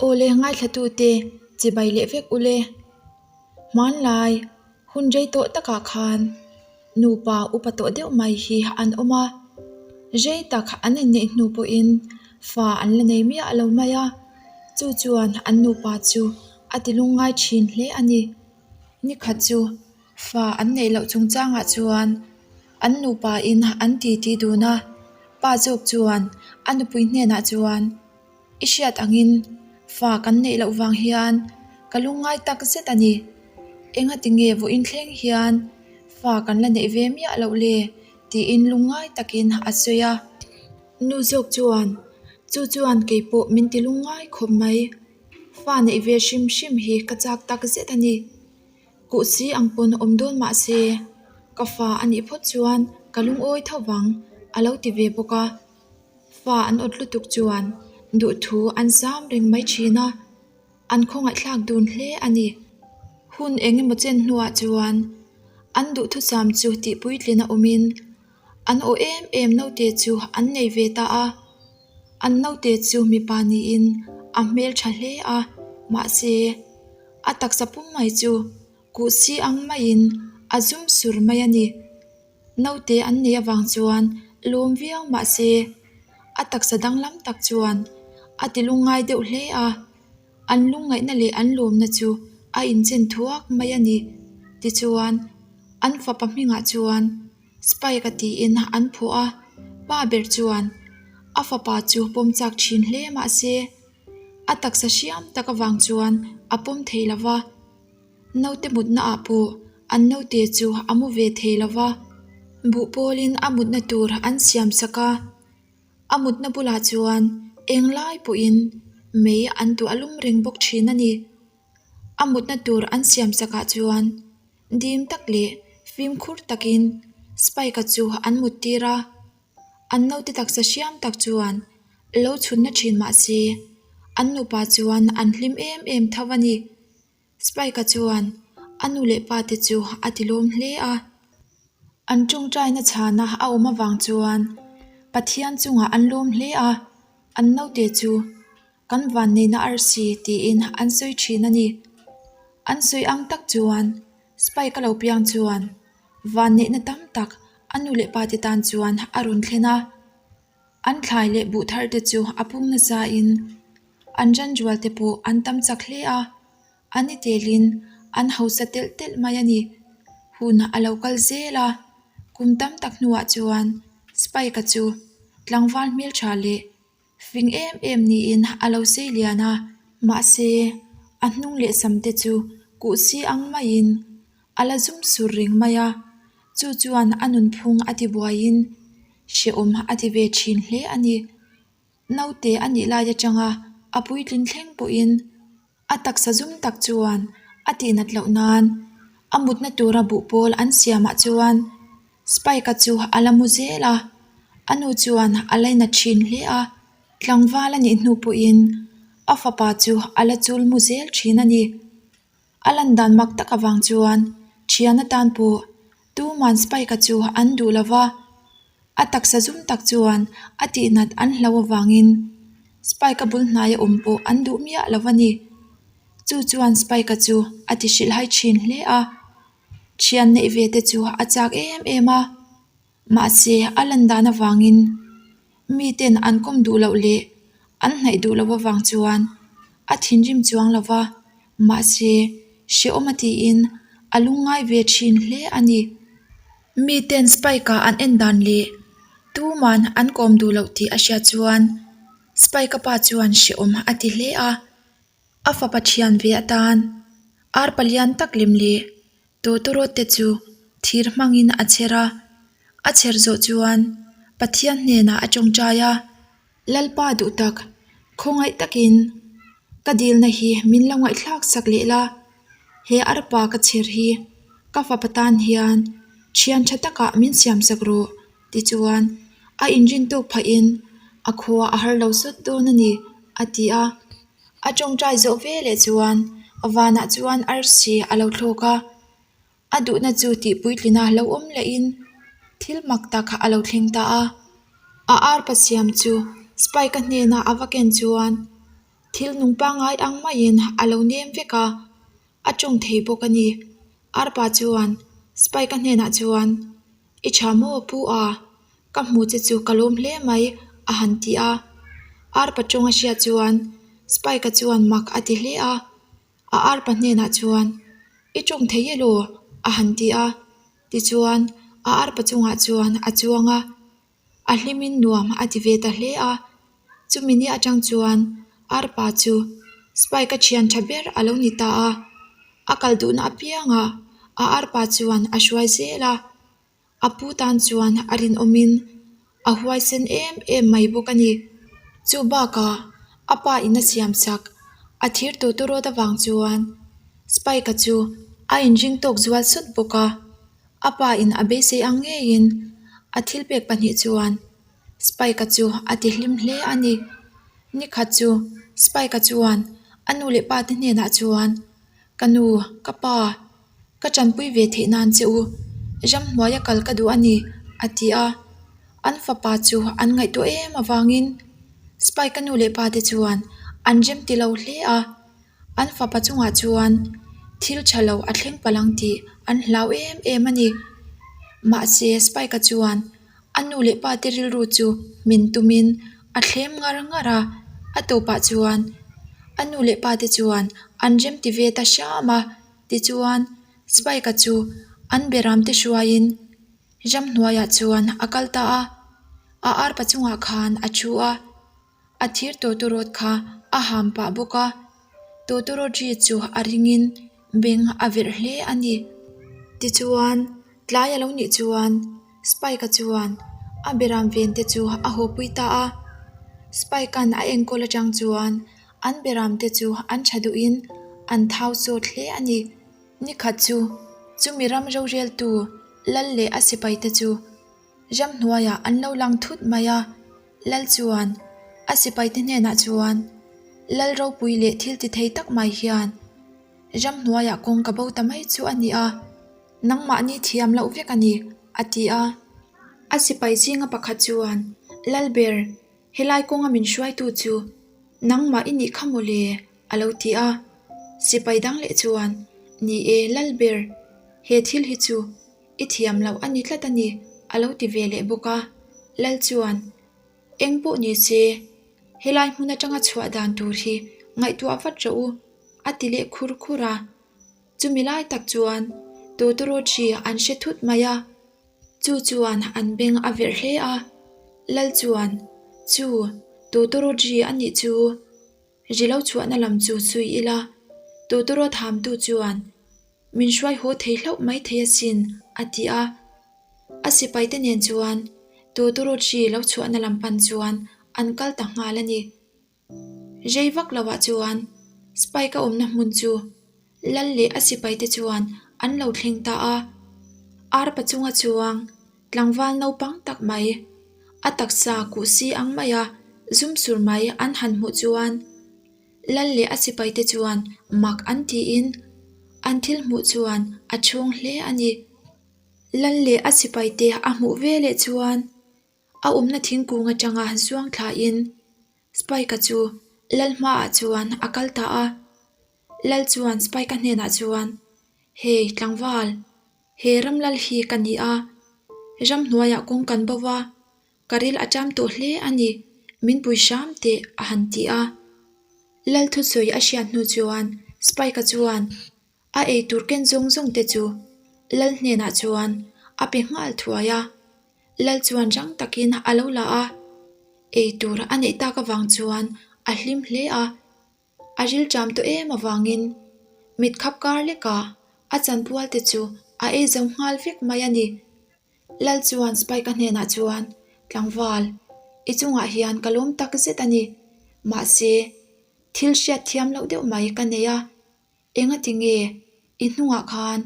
Awle ngaithlatute chibai leh vek ule. Hmanlai hun rei tawh takah khan nupa upa tawh deuh mai hi an awm a, rei tak an inneih hnu pawhin fa an la nei miah lo mai a, chu chuan an nupa chu a ti lungngai thin hle a ni. Nikhat chu fa an neih loh chungchangah chuan an nupa in an titi dun a, pa zawk chuan a nupui hnenah chuan, I hriat angin fa kan neih loh vang hian ka lungngai tak zet a ni. Engati nge vawiin thleng hian fa kan la neih ve miah loh le? tiin lungngai takin a sawi a. Nu zawk chuan, Chu chuan kei pawh min ti lungngai khawp mai. Fa neih ve hrim hrim hi ka chak tak zet a ni. Kuhsi ang pawn awm dawn mah se, ka fa a nih phawt chuan ka lungawi tho vang, a lo ti ve bawk a. Fa an awt lutuk chuan duhthu an zam reng mai thin a, an khawngaihthlak dun hle a ni. Hun eng emaw chen hnuah chuan an duhthusam chu tihpuitlin a awmin an aw em em naute chu an nei ve ta a. An naute chu mipa niin a hmeltha hle a, mahse a taksa pum mai chu kuhsi ang maiin a zum sur mai a ni. Naute an nei avang chuan lawm viau mah se a taksa danglam tak chuan a ti lungngai deuh hle a, an lungngaihna leh an lawmna chu a inchen thuak mai a ni. Tichuan, an fapa hmingah chuan Spike-a tiin an phuah a, pa ber chuan a fapa chu pawm chak thin hle mah se a taksa hriam tak avang chuan a pawm thei lo va. Naute mutna ah pawh an naute chu a mu ve thei lo va, buh pawlin a mutna tur an siam sak a, a mutna bulah chuan eng lai pawhin mei an tuah lum reng bawk thin a ni. A mutna tur an siam sak ah chuan dim tak leh fimkhur takin Spike-a chu an mut tir a, an naute taksa hriam tak chuan lo chhunna thin mah se an nupa chuan an hlim em em tho a ni. Spike-a chuan a nu leh pa te chu a ti lawm hle a. An tawngtaina chhana a awm avang chuan Pathian chungah an lawm hle a, an naute chu kan vanneihna arsi tiin an sawi thin a ni. An sawi ang tak chuan Spike-a lo piang chuan vanneihna tam tak a nu leh pa te tan chuan a rawn thlen a. An thlai leh buh thar te chu a pung nasa in an ranrual te pawh an tam chak hle a, an i telin an hausa telh telh mai a ni. Hun a lo kal zel a, kum tam tak hnuah chuan Spike-a chu tlangval hmeltha leh fing em em niin a lo sei lian a, mahse a hnung leh sam te chu kuhsi ang maiin a la zum sur reng mai a, chu chuan a nunphung a ti buaiin hrehawm a ti ve thin hle a ni. Naute a nih lai atanga a puitlin thleng pawhin a taksa zum tak chuan a tihnat loh nan a mutna tura buh pawl an siamah chuan Spike-a chu a la mu zel a, a nu chuan a lainat thin hle a, tlangval a nih hnu pawhin a fapa chu a la chul mu zel thin a ni. A lan dan mak tak avang chuan thian atan pawh tuman Spike-a chu an duh lo va, a taksa zum tak chuan a tihnat an hlo avangin Spike-a bul hnaia awm pawh an duh miah lo a ni. Chu chuan Spike-a chu a ti hrilhhai thin hle a, thian neih ve te chu a chak em em a. Mahse, a lan dan avangin miten an kawm duh loh leh an hnaih duh loh avang chuan a thinrim chuang lo va, mahse, hrehawm a tiin a lungngai ve thin hle a ni. Miten Spike-a an en dan leh tuman an kawm duh loh tih a hriat chuan Spike-a pa chuan hrehawm a ti hle a, a fapa thian ve atan ar palian tak lem leh Tawtawrawt te chu thir hmangin a chher a, a chher zawh chuan Pathian hnenah a tawngtai a, Lalpa duh tak, khawngaih takin ka dilna hi min lo ngaihthlak sak leh la, he arpa ka chher hi ka fapa tan hian thian tha takah min siam sak rawh tichuan a inrin tawk phahin a khua a har lo sawt dawn a ni, a ti a. A tawngtai zawh ve leh chuan vanah chuan arsi a lo thlawk a, a duhna chu tihpuitlina lo awm lehin thil mak tak a lo thleng ta a. A arpa siam chu Spike-a hnena a va ken chuan. Thil nung pangngai ang maiin a lo nem vek a, a tawng thei bawk a ni. Arpa chuan Spike-a hnenah chuan, I tha maw Pu a? Ka hmu che chu ka lawm hle mai a han ti a. Arpa tawng a hriat chuan Spike-a chuan mak a ti hle a. A arpa hnenah chuan, I tawng thei elaw? a han ti a. Tichuan a arpa chungah chuan a chuang a. A hlimin nuam a ti ve ta hle a, chumi ni atang chuan arpa chu Spike-a thian tha ber a lo ni ta a, a kal duhna apiangah a arpa chuan a hruai zel a, a pu tan chuan a rinawmin a huaisen em em mai bawk a ni. Chu bakah a pa in a siam chak a thir tawtawrawt avang chuan Spike-a chu a inring tawk zual sawt bawk a. A pa in a beisei ang ngeiin a thil pek pahnih chuan Spike-a chu a ti hlim hle a ni. Nikhat chu Spike-a chuan a nu leh pa te hnenah chuan, Ka nu, ka pa, ka tanpui ve theih nan che u, ramhnuaia kal ka duh a ni, a ti a. An fapa chu an ngaihtuah em avangin Spike-a nu leh pa te chuan an rem ti lo hle a. An fapa chungah chuan thil tha lo a thleng palh ang tih an hlau em em a ni. Mahse Spike-a chuan a nu leh pa te rilru chu min tumin a thlem ngar ngar a, a tawpah chuan a nu leh pa te chuan an rem ti ve ta hram a, tichuan Spike-a chu an beram te hruaiin ramhnuaiah chuan a kal ta a, a arpa chungah khan a thu a. A thir tawtawrawt kha a ham pah bawk a, tawtawrawt ri chu a ringin beng a verh hle a ni. Tichuan, tlai a lo nih chuan Spike-a chuan a beram ven te chu a hawpui ta a. Spike-a'n a enkawl atang chuan an beram te chu an tha duhin an thau sawt hle a ni. Nikhat chu chumi ram roreltu lal leh a sipai te chu Ramhnuaiah an lo lang thut mai a, Lal chuan a sipaite hnenah chuan, Lal ropui leh thil ti thei tak mai hian ramhnuaiah kawng ka bo ta mai chu a ni a, nangmahni thiam loh vek a ni, a ti a. A sipai zinga pakhat chuan, Lalber, helai kawnga min hruaitu chu nangmah i nih kha maw le? a lo ti a. Sipai dang leh chuan, Ni e, Lalber, he thil hi chu I thiam loh a ni tlat a ni, a lo ti ve leh bawk a. Lal chuan, Eng pawh ni se, helai hmun atanga chhuah dan tur hi ngaihtuah vat rawh u, a ti leh khur khur a. Chumi lai tak chuan Totoro chi an hre thut mai a, chu chuan an beng a verh hle a. Lal chuan, Chu, Totoro chi a nih chu. Ri lo chhuahna lam chu chhui ila, Totoro thamtu chuan min hruai haw thei hlauh mai thei asin, a ti a. A sipaite nen chuan Totoro hri lo chhuahna lam pan chuan an kal ta nghal a ni. Rei vak loah chuan Spike-a awmna hmun chu Lal leh a sipaite chuan an lo thleng ta a. Arpa chunga chuang tlangval naupang tak mai, a taksa kuh si ang maia zum sur mai an han hmuh chuan Lal leh a sipaite chuan mak an tiin an thil hmuh chuan a chhung hle a ni. Lal leh a sipaite a hmuh veleh chuan a awmna thingkung atanga zuang thlain Spike-a chu Lal hmaah chuan a kal ta a. Lal chuan Spike-a hnenah chuan, Hei tlangval, he ram lal hi ka ni a, ramhnuaiah kawng kan bo va, ka ril a ṭam tawh hle a ni, min pui hram teh a han ti a. Lal thusawi a hriat hnu chuan Spike-a chuan a ei tur ken zawng zawng te chu Lal hnenah chuan a pe nghal thuai a. Lal chuan rang takin a lo la a, ei tur a neih tak avang chuan a hlim hle a. A rilṭam tawh em avangin mit khap kar lekah a chanpual te chu a ei zo nghal vek mai a ni. Lal chuan Spike-a hnenah chuan, Tlangval, i chungah hian ka lawm tak zet a ni. Mahse, thil hriat thiam loh deuh mai ka nei a. Engati nge i hnungah khan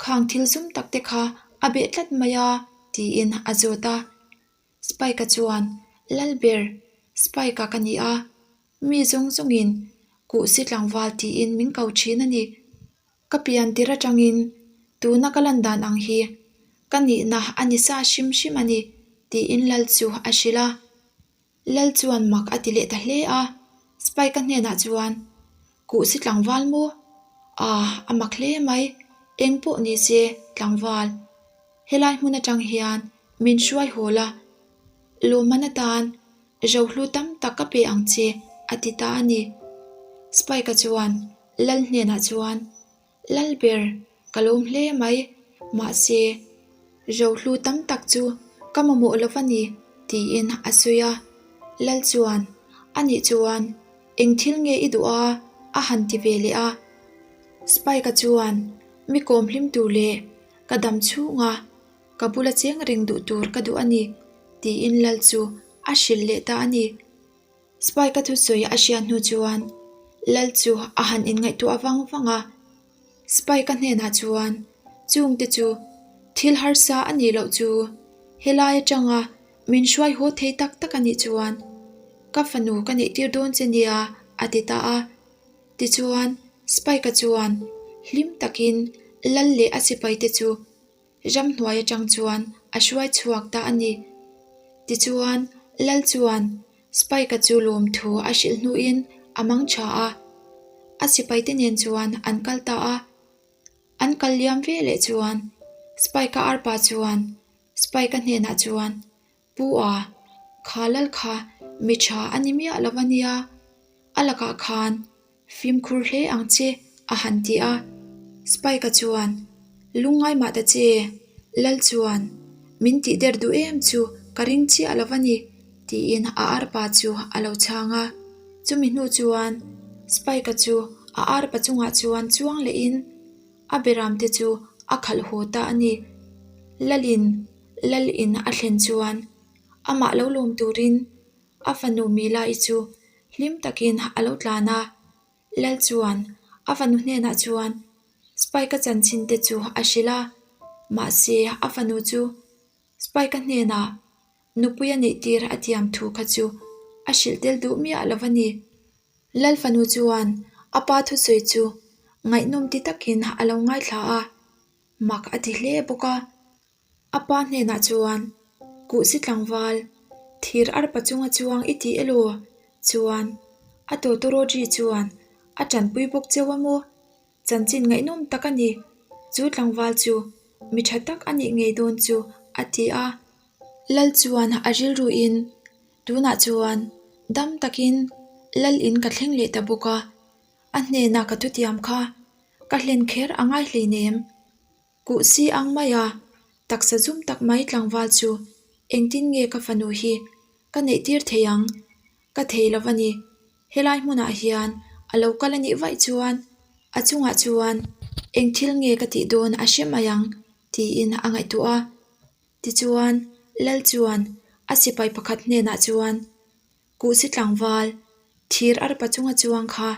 khang thil zum tak te kha a beh tlat mai a? tiin a zawt a. Spike-a chuan, Lalber, Spike-a ka ni a. Mi zawng zawngin kuhsi tlangval tiin min ko thin a ni. Ka pian tir atangin tuna ka lan dan ang hi ka nihna a ni sa hrim hrim a ni tiin Lal chu a hrilh a. Lal chuan mak a ti leh ta hle a. Spike-a hnenah chuan, Kuhsi tlangval maw? Ah, a mak hle mai. Eng pawh ni se, tlangval. Helai hmun atang hian min hruai hawl a, lawmman atan rohlu tam tak ka pe ang che, a ti ta a ni. Spike-a chuan Lal hnenah chuan, Lalber, ka lawm hle mai, mahse, rohlu tam tak chu ka mamawh lo va ni, tiin a sawi a. Lal chuan, Anih chuan, eng thil nge i duh a? a han ti ve leh a. Spike-a chuan, Mi kawm hlim tur leh ka dam chhunga ka bula cheng reng duh tur ka duh a ni, tiin Lal chu a hrilh leh ta a ni. Spike-a thusawi a hriat hnu chuan Lal chu a han inngaihtuah vang vang a. Spike-a hnenah chuan chungte chu thil harsa a nih loh chu helai atanga min hruai haw thei tak tak a nih chuan ka fanu ka neih tir dawn che nia a ti ta a. Tichuan Spike-a chuan hlim takin Lal leh a sipaite chu Ramhnuai atang chuan a hruai chhuak ta a ni. Tichuan, Lal chuan Spike-a chu lawmthu a hrilh hnuin a mang tha a. A sipaite nen chuan an kal ta a. An kal liam ve leh chuan Spike-a arpa chuan Spike-a hnenah chuan, Pu a, kha Lal kha mi tha a ni miah lo a nia, a lakah khan Fimkhur hle ang che, a han ti a. Spike-a chuan, Lungngai mah ta che, Lal chuan, min tih der duh em chu ka ring chiah lo va ni, tiin a arpa chu a lo chhang a. Chumi hnu chuan Spike-a chu a arpa chungah chuan chuang lehin a beramte chu a khalh haw ta a ni. Lalin Lal in a thlen chuan amah lo lawm turin A fanu Mila-i chu hlim takin a lo tlan a, Lal chuan a fanu hnenah chuan Spike-a chanchin te chu a hrilh a, mahse a fanu chu Spike-a hnenah nupui a neih tir a tiam thu kha chu a hrilh tel duh miah lo a ni. Lal fanu chuan a pa thusawi chu ngaihnawm ti takin a lo ngaithla a, mak a ti hle bawk a. A pa hnenah chuan, Kuhsi tlangval, thir arpa chunga chuang i ti elaw? Chuan, a tawtawrawtri chuan a tanpui bawk cheu a maw? Chanchin ngaihnawm tak a ni. Chu tlangval chu mi tha tak a nih ngei dawn chu, a ti a. Lal chuan a rilruin, Tunah chuan dam takin Lal in ka thleng leh ta bawk a, a hnena ka thutiam kha ka hlen kher a ngai hleinem. Kuh si ang mai a, taksa zum tak mai tlangval chu engtin nge ka fanu hi ka neih tir thei ang? Ka thei lo a ni. Helai hmunah hian a lo kal a nih vaih chuan a chungah chuan eng thil nge ka tih dawn a hre mai ang tiin a ngaihtuah a. Tichuan, Lal chuan a sipai pakhat hnenah chuan Kuhsi tlangval, thir arpa chunga chuang kha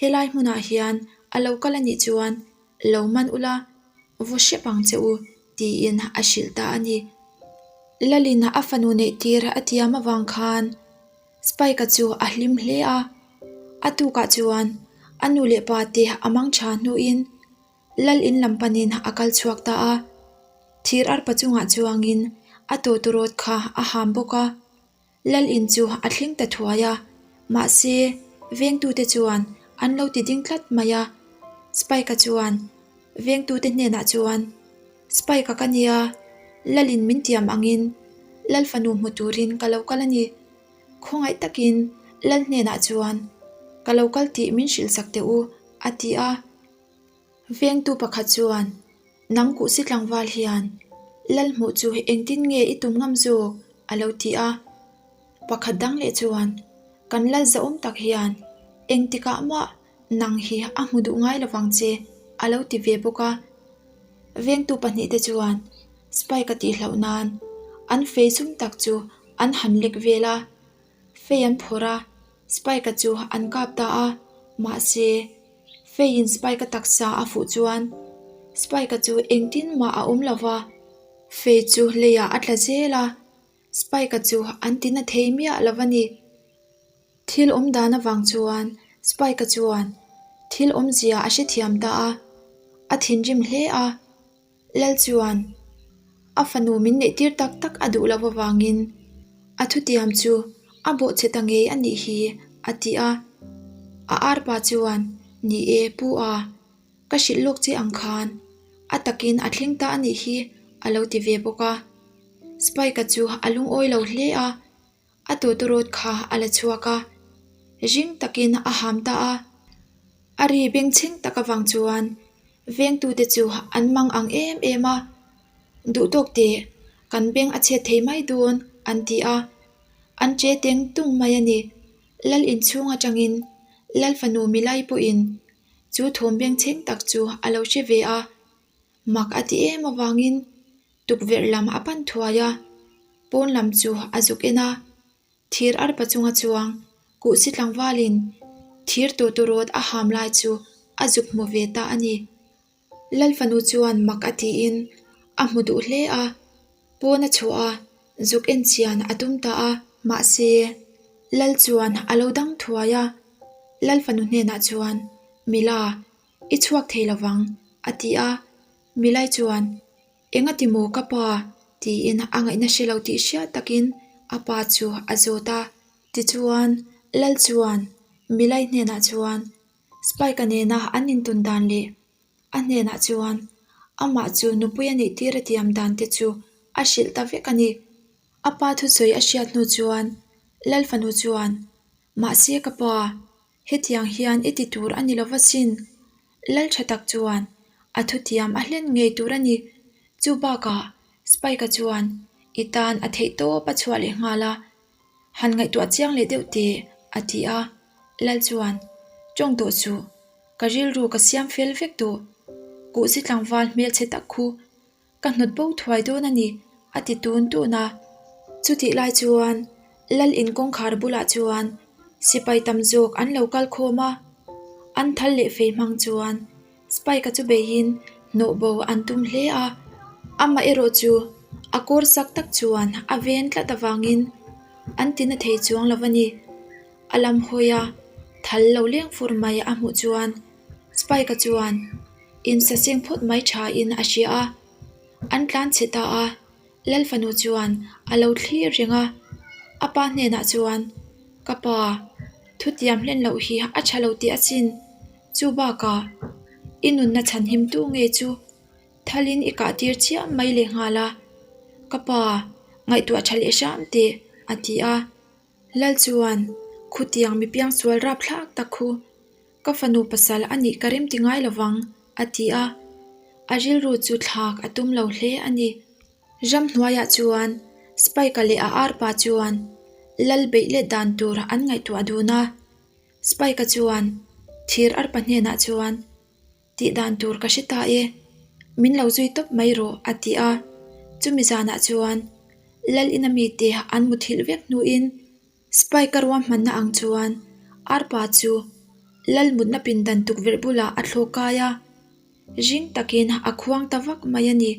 helai hmunah hian a lo kal a nih chuan lo man ula, vaw hrep ang che u, tiin a hrilh ta a ni. Lalin a fanu neih tir a tiam avang khan Spike-a chu a hlim hle a. A tukah chuan a nu leh pa te a mang tha hnuin Lal in lam panin a kal chhuak ta a. Thir arpa chungah chuangin a tawtawrawt kha a ham bawk a. Lal in chu a thleng ta thuai a, mahse vengtute chuan an lo ti ding tlat mai a. Spike-a chuan vengtute hnenah chuan, Spike-a ka nia, Lal in min tiam angin Lal fanu hmu turin ka lo kal a ni. Khawngaih takin Lal hnenah chuan ka lo kal tih min hrilh sak teh u, a ti a. Vengtu pakhat chuan, Nang kuhsi tlangval hian Lal hmuh chu engtin nge i tum ngam zawk? a lo ti a. Pakhat dang leh chuan, Kan Lal zahawm tak hian engtikah mah nang hi a hmu duh ngai lovang che, a lo ti ve bawk a. Vengtu pahnihte chuan Spike-a tihhlauh nan an fei zum tak chu an han lek vel a. Fei an phawrh a, Spike-a chu an kap ta a, mahse, Feiin Spike-a taksa a fuh chuan Spike-a chu engtin mah a awm lo va, Fei chu leiah a tla zel a, Spike-a chu an ti na thei miah lo a ni. Thil awm dan avang chuan Spike-a chuan thil awmzia a hrethiam ta a, a thinrim hle a. Lal chuan a fanu min neih tir tak tak a duh loh avangin a thutiam chu a bawhchhe ta ngei a nih hi a ti a. A arpa chuan, Ni e, Pu a, ka hrilh lawk che ang khan a takin a thleng ta a nih hi, a lo ti ve bawk a. Spike-a chu a lungawi lo hle a, a tawtawrawt kha a la chhuak a, ring takin a ham ta a. A ri bengchheng tak avang chuan vengtute chu an mang ang em em a, Duhtawk teh, kan beng a chhet thei mai dawn, an ti a. An che teng tung mai a ni. Lal inchhung atangin Lal fanu Milai pawhin chu thawm bengchheng tak chu a lo hre ve a. Mak a ti em avangin tukverh lam a pan thuai a, pawn lam chu a zuk en a. Thir arpa chunga chuang kuhsi tlangvalin thir tawtawrawt a ham lai chu a zuk hmu ve ta a ni. Lal fanu chuan mak a tiin a hmu duh hle a, pawn a chhuah a, zuk en chian a tum ta a. Mahse, Lal chuan a lo dang thuai a, Lal fanu hnenah chuan, Mila, i chhuak thei lo vang, a ti a. Milai chuan, Engati maw ka pa? tiin a ngaihna hre lo tih hriat takin a pa chu a zawt a. Tichuan, Lal chuan Milai hnenah chuan, Spike-a nena an intun dan leh a hnenah chuan amah chu nupui a nih tir a tiam dan te chu a hrilh ta vek a ni. A pa thusawi a hriat hnu chuan Lal fanu chuan, Mahse ka pa, hetiang hian i ti tur a ni lo va sin. Lal tha tak chuan a thutiam a hlen ngei tur a ni. Chu bakah Spike-a chuan i tan a theih tawp a chhuah leh nghal a. Han ngaihtuah chiang leh deuh teh, a ti a. Lal chuan, Tawng tawh suh, ka rilru ka siam fel vek tawh. Kuhsi tlangval hmelchhe tak khu ka hnawt bo thuai dawn a ni, a ti tun tun a. Chutih lai chuan Lal in kawngkhar bulah chuan sipai tam zawk an lo kal khawm a. An thal leh fei hmang chuan Spike-a chu beiin hnawh bo an tum hle a, amaherawh chu a kawr sak tak chuan a ven tlat avangin an tina thei chuang lo a ni. A lam hawi a, thal lo leng fur mai a hmuh chuan Spike-a chuan insaseng phawt mai thain a hria a, an tlan chhe ta a. Lal fanu chuan a lo thlir reng a, a pa hnenah chuan, Ka pa, thutiam hlen loh hi a tha lo tih asin. Chu bakah, i nunna chhanhimtu nge chu thalin i kah tir chiam mai leh nghal a, ka pa, ngaihtuah tha leh hram teh, a ti a. Lal chuan, Khutiang mi piangsual rapthlak tak khu ka fanu pasal a nih ka remti ngai lo vang, a ti a. A rilru chu thlak a tum lo hle a ni. Ramhnuaiah chuan Spike-a leh a arpa chuan lal beih let dan tur an ngaihtuah dun a. Spike-a chuan thir arpa hnenah chuan, Tih dan tur ka hre ta e, min lo zui tawp mai rawh, a ti a. Chumi zanah chuan Lal ina mite an muthilh vek hnuin Spike-a ruahmanna ang chuan arpa chu Lal mutna pindan tukverh bulah a thlawk kai a, ring takin a khuang ta vak mai a ni.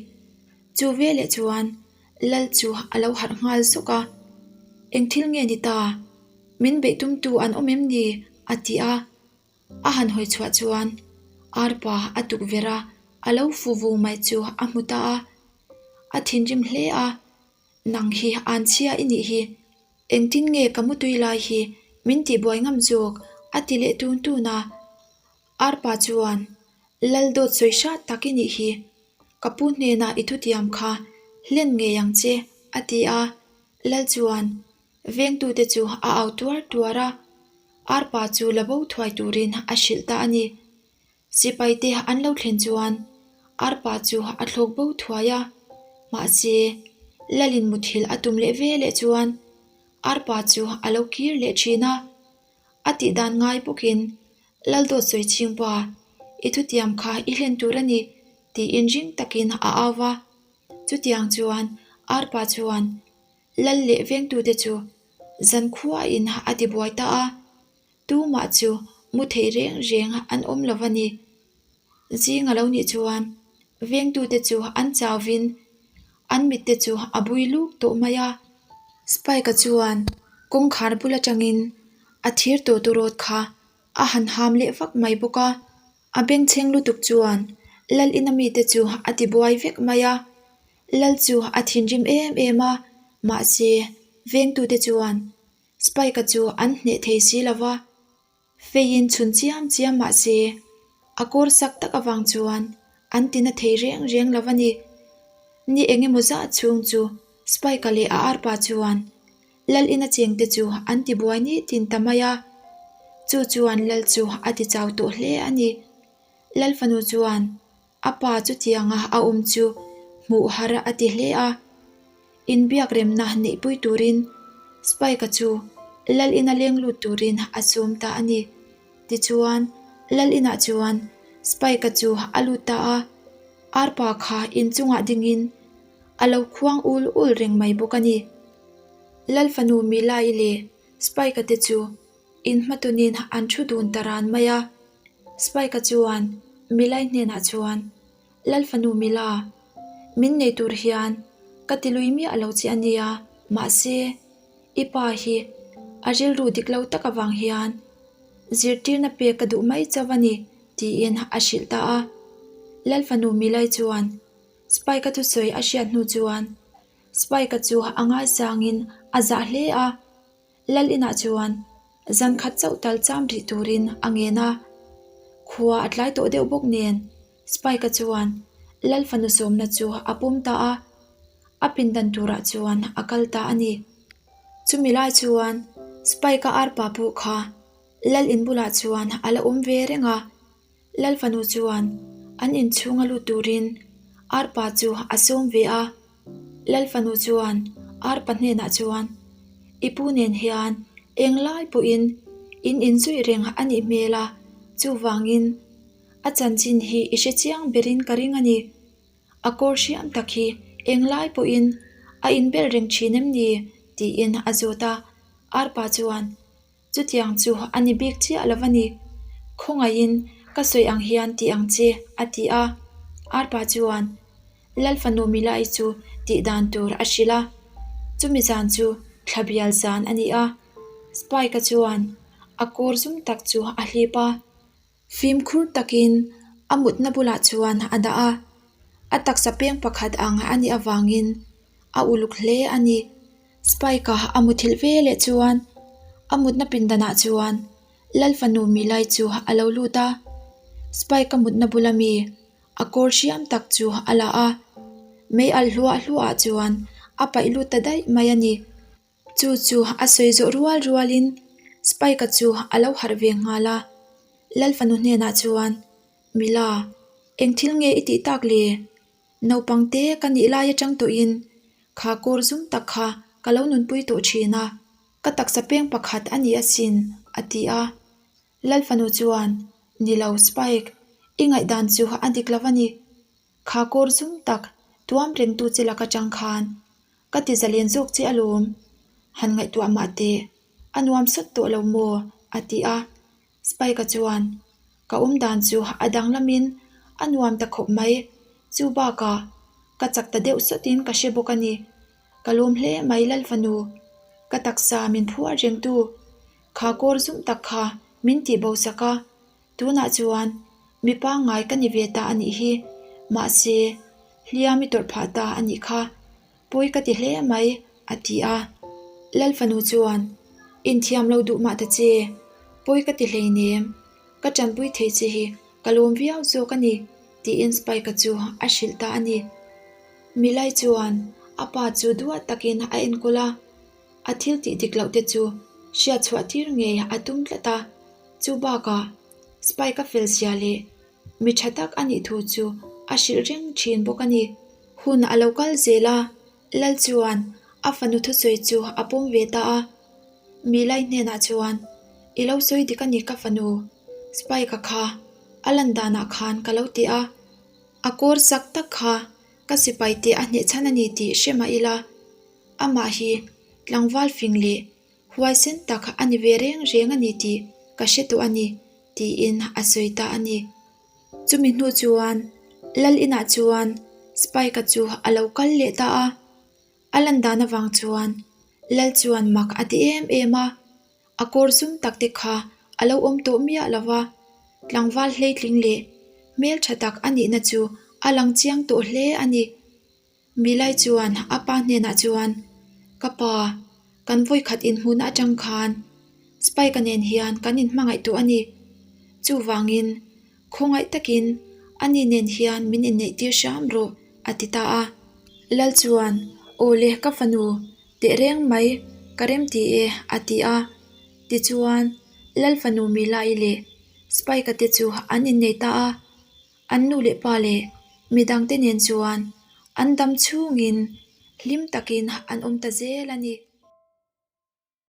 Chu veleh chuan Lal chu a lo harh nghal zawk a, Eng thil nge ni ta? Min beih tumtu an awm em ni? a ti a. A han hawi chhuah chuan arpa a tukverh a, a lo fu vung mai chu a hmu ta a. A thinrim hle a, Nang hi an chhia i nih hi. Engtin nge ka mutui lai hi min tihbuai ngam zawk? a ti leh tun tun a. Arpa chuan, Lal dawt sawi hrat tak i nih hi. Ka pu hnenah i thutiam kha hlen ngei ang che, a ti a. Lal chuan vengtute chu a au tuar tuar a, arpa chu la bo thuai turin a hrilh ta a ni. Sipaite an lo thlen chuan arpa chu a thlawk bo thuai a, mahse Lalin muthilh a tum leh ve leh chuan arpa chu a lo kir leh thin a. A tih dan ngai bawkin Lal dawt sawi chhing pa, i thutiam kha i hlen tur a ni tiin ring takin a au va. Chutiang chuan arpa chuan Lal leh vengtute chu zankhuain a tibuai ta a, tumah chu mu thei reng reng an awm lo va ni. Zing a lo nih chuan vengtute chu an chauvin an mitte chu a bui luk tawh mai a. Spike-a chuan kawngkhar bul atangin a thir tawh tawrawt kha a han ham leh vak mai bawk a. A bengchheng lutuk chuan Lal ina mite chu a tibuai vek mai a. Lal chu a thinrim em em a, mahse vengtute chuan Spike-a chu an hneh thei si lo va. Feiin chhun chiam chiam mah se, a kawr sak tak avang chuan an tina thei reng reng lo a ni. Ni eng emaw zah chhung chu Spike-a leh a arpa chuan Lal ina chengte chu an ti buai ni tin ta mai a. Chu chuan Lal chu a ti chau tawh hle a ni. Lal fanu chuan a pa chutianga a awm chu hmuh har a ti hle a. Inbiak remna neihpui turin Spike-a chu Lal ina leng lut turin a sawm ta a ni. Tichuan, Lal inah chuan Spike-a chu a lut ta a, arpa kha inchungah dingin a lo khuang ul ul reng mai bawk a ni. Lal fanu Mila-i leh Spike-a te chu inhmatawnin an thu dun ta ran mai a. Spike-a chuan Mila-i hnenah chuan, Lal fanu Mila, min nei tur hian ka ti lui miah lo che a nia, mahse, i pa hi a rilru dik lo tak avang hian zirtirna pek ka duh mai chauh a ni, tiin a hrilh ta a. Lal fanu Milai chuan Spike-a thusawi a hriat hnu chuan Spike-a chu a ngaisangin a zah hle a. Lal inah chuan zan khat chauh tal cham rih turin a ngen a, khua a tlai tawh deuh bawk nen Spike-a chuan Lal fanu sawmna chu a pawm ta a, a pindan turah chuan a kal ta a ni. Chumi lai chuan Spike-a arpa pawh kha Lal in bulah chuan a la awm ve reng a. Lal fanu chuan an inchhunga lut turin arpa chu a sawm ve a. Lal fanu chuan arpa hnenah chuan, I pu nen hian eng lai pawhin in inzui reng a nih hmel a, chuvangin a chanchin hi i hre chiang berin ka ring a ni. A kawr hriam tak hi eng lai pawhin a inbel reng thin em ni? tiin a zawt a. Arpa chuan, Chutiang chu a ni bik chiah lo a ni. Khawngaihin ka sawi ang hian ti ang che, a ti a. Arpa chuan Lal fanu Milai chu tih dan tur a hrilh a. Chumi zan chu thla bial zan a ni a. Spike-a chuan a kawr zum tak chu a hlip a. Fimkhur takin a mutna bulah chuan a dah a, a taksa peng pakhat ang a nih avangin a uluk hle a ni. Spike-a a muthilh ve leh chuan a mutna pindanah chuan Lal fanu Milai chu a lo lut a, Spike-a mutna bula mi a kawr hriam tak chu a la a, mei alh hluah hluah ah chuan a paih lut ta daih mai a ni. Chu chu a sawi zawh rual rualin Spike-a chu a lo harh ve nghal a, Lal fanu hnenah chuan, Mila, eng thil nge i tih tak le? Naupang te ka nih lai atang tawhin kha kawr zum tak kha ka lo nunpui tawh thin a, ka taksa peng pakhat a ni asin, a ti a. Lal fanu chuan, Ni lo Spike, i ngaihdan chu a dik lo a ni. Kha kawr zum tak tuam rengtu che lak atang khan ka ti zalen zawk che alawm, han ngaihtuah mah teh, a nuam sawt tawh lo maw? a ti a. Spike-a chuan, Ka awm dan chu a danglamin a nuam ta khawp mai, chu bakah ka chak ta deuh sawtin ka hre bawk a ni. Ka lawm hle mai Lal fanu, ka taksa min phuar rengtu kha kawr zum tak kha min tih bo sak a, Tunah chuan mi pangngai ka ni ve ta a nih hi, mahse hliam i tawrh phah ta a nih kha, pawi ka ti hle mai, a ti a. Lal fanu chuan, Inthiam lo duh mah ta che, pawi ka ti hleinem, ka tanpui thei che hi ka lawm viau zawk a ni, tiin Spike-a chu a hrilh ta a ni. Milai chuan a pa chu duat takin a enkawl a. A thil tih dik loh te chu hriat chhuah tir ngei a tum tlat a, chu bakah Spike-a fel zia leh mi tha tak a nih thu chu a hrilh reng thin bawk a ni. Hun a lo kal zel a, Lal chuan a fanu thusawi chu a pawm ve ta a, Milai hnenah chuan, I lo sawi dik a ni ka fanu, Spike-a kha a lan danah khan ka lo ti a, a kawr sak tak kha ka sipai te a hneh chhan a ni tih hre mah ila, Amah hi tlangval fing leh huaisen tak a ni ve reng reng a ni tih ka hre tawh a ni, tiin a sawi ta a ni. Chumi hnu chuan Lal inah chuan Spike-a chu a lo kal leh ta a, a lan dan avang chuan Lal chuan mak a ti em em a, a kawr zum tak te kha a lo awm tawh miah lo va, tlangval hleitling leh hmeltha tak a nihna chu a lang chiang tawh hle a ni. Milai chuan a pa hnenah chuan, Ka pa, kan vawikhat inhmuhna atang khan. Spike-a nen hian kan inhmangaih tawh a ni. Chuvangin, khawngaih takin ani nen hian min inneih tir hram rawh, a ti ta a. Lal chuan, Aw le, ka fanu, tehreng mai, ka remti e, a ti a. Tichuan, Lal fanu Mila-i leh Spike-a te chu an innei ta a. An nu leh pa leh midangte nen chuan an dam chhungin hlim takin an awm ta zel a ni.